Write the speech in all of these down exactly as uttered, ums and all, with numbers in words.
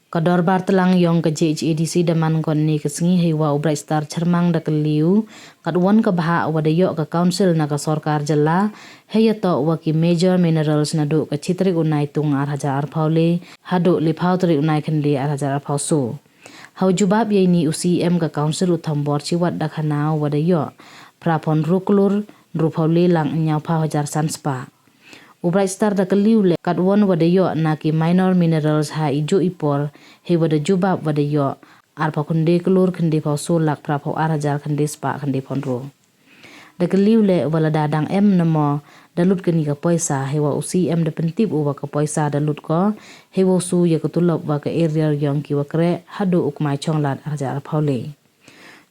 Ka dorbar tlang yong ka J H A D C da man ko ni ka sngi heiwa u Brightstar Chyrmang da kylli u katwon ka bhah wa da yoh ka council na ka sorkar jylla heiyatoh wa ki major minerals naduh ka chi tarik u Naitung ar hajar arphaw le haduh le phaw tarik u Naikhynde ar hajar arphaw so. Hawa jubab yei ni u C M ka council u Thombor Shiwat da khana u wa da yoh phra phaw ynru klur ynru phaw le lak ynñiaw phaw hajar san spah. U Brightstar da kylli u le katwon wa da yoh na ki minor minerals ha i juh i por heiwa da jubab wa da yoh arphaw khynde klur khynde phaw so lak phra phaw ar hajar khynde spah khynde phaw ynru. Da kylli u le wa lada dang em namo da lut kani ka poisa heiwa u C M da pyntip u wa ka poisa da lut ko heiwa u su ya ka tulop wa ka arrear yong ki wa kreh haduh u Kmai Chonglad ar hajar arphaw le.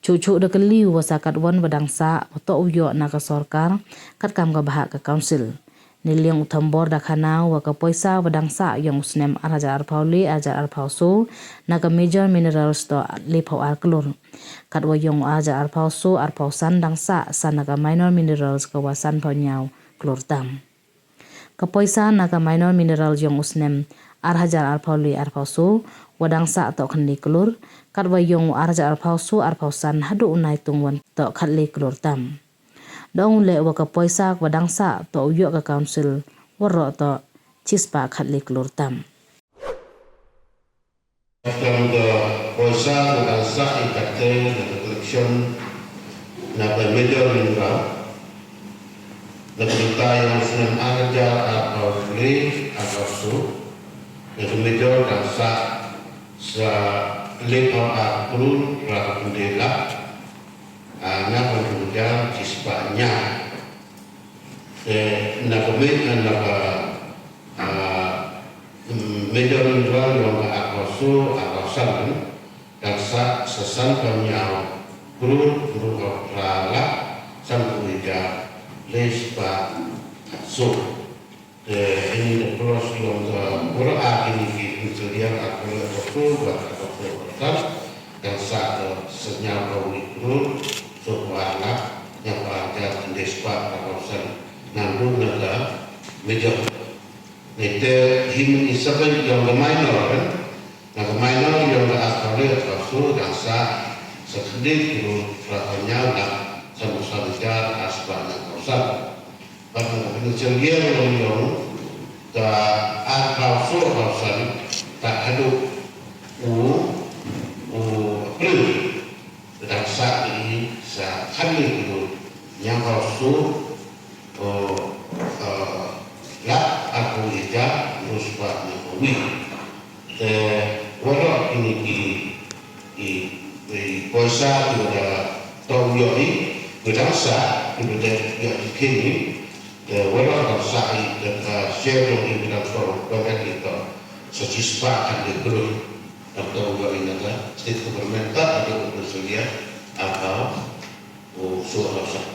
Chuh chuh da kylli u wa sa katwon wa dang sah wa toh u yoh na ka sorkar katkam ka bhah ka council. Neiliang u Thombor da khana u wa ka poisa wa dang sah yong u snem ar hajar arphaw le ar hajar arphaw so na ka major minerals toh le phaw ar klur. Katwa yong u ar hajar arphaw so arphaw san dang sah sa na ka minor minerals kawa san phaw ynñiaw klur tam. Ka poisa na ka minor mineral yong u snem ar hajar arphaw le arphaw so wa dang sah toh khynde klur, katwa yong u ar hajar arphaw so arphaw san haduh u Naitung wan toh khatle klur tam. Da ong u le wa ka poisa wa dang sah toh u yoh ka council waroh toh chispah khatle klur tam. Kam ka poisa ka dang sah i kate na ka collection na ka major mineral na ka bynta yong u snem ar hajar arphaw le arphaw so na ka major dang sah sa le phaw ar klur phra phaw khynde lak, ah, ynñiaw phaw ynru hajar chispah ynñiaw. Te na ka me-, na ka, ah, mm, major mineral yong ka arphaw so arphaw san dang sah sa san phaw ynñiaw klur ynru phaw phra lak san phaw wi hajar le spah so. Te ini da cross yong ka waroh ar kini ki kriteria, arphaw le arphaw so bad arphaw so arphaw san dang sah ka san ynñiaw phaw wi klur so phaw ar lak ynñiaw phaw ar hajar khynde spah arphaw san. Naduh na ka major. Neite hi man i sabai yong ka minor, eh? Na ka minor yong ka arphaw le arphaw so dang sah sa khynde klur phra phaw ynñiaw lak san phaw san hajar ar spah ynñiaw phaw san. Bad na ka financial year yong, yong ka arphaw so arphaw san tad haduh u, u April. Dang sah i sa khatle klur ynñiaw phaw so, o, o, lak arphaw wi hajar ynru spah ynñiaw phaw wi. Te waroh kini ki, i, i poisa ki wa da toh u yoh i, ki dang sah ki wa da yoh i kini. Te waroh dang sah i, te ka share yong i ki dang toh, wa da ki toh sa chispah khatle klur. Dang toh u yoh i na ka state government tad haduh u financial year arphaw so arphaw san.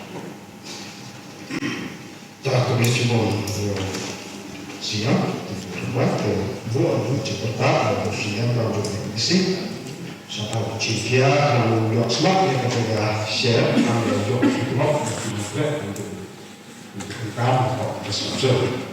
Te ka bisi bon, eh, siang, buat, eh, buat, eh, cepat, eh, siang, kalau buat bisi. Sa tau chin kia, kalau buat semak, ya, kata dia share, kalau buat semak, ya, kita buat, untuk, untuk, untuk,